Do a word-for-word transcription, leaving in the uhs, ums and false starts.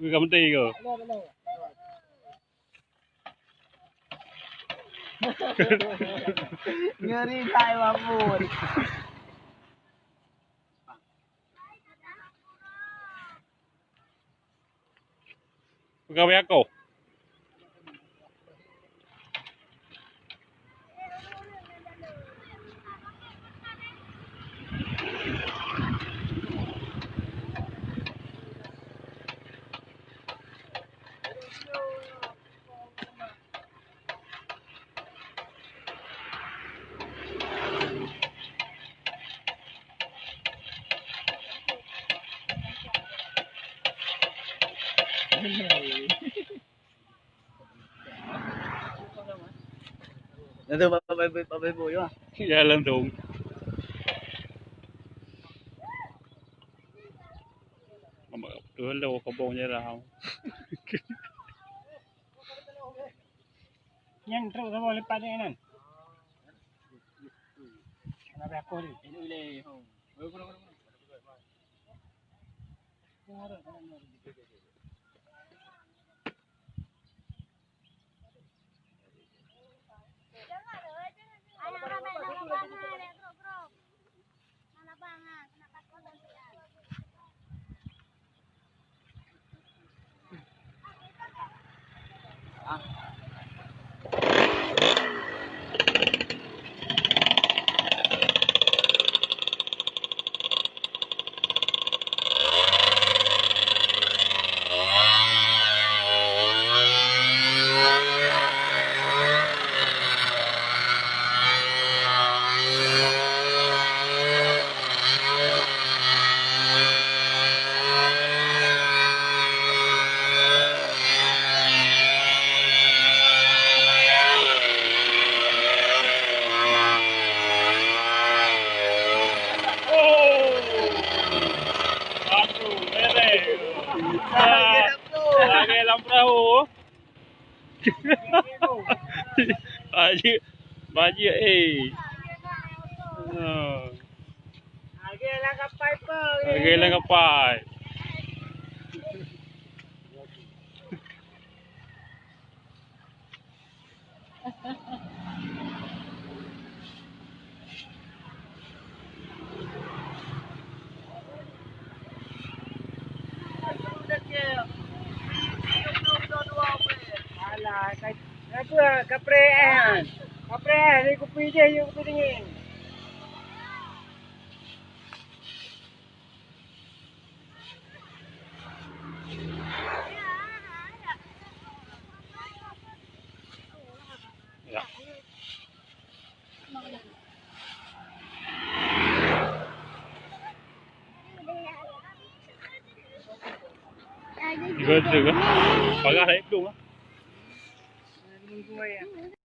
Bukan penting ke? Ngeri that, Mahmud. Pegawai aku. Dah tu, Bapak Ibu, Bapak Ibu, ya. Ya, langsung. Nama tu lo kebong je lah. Nyan trok saboh lipat nyan. Kenapa aku ni? Aduh, mereh. Lagi lam perahu. Bajik, bajik, eh. Ha. Lagi lam kapai pe. Lagi lam kapai. Alah, ka, apa, kapreh eh, han? Kapreh eh, ni kupi je, yuk kupi dingin. Ya. Tiga, tiga. Pagar naik belum lah.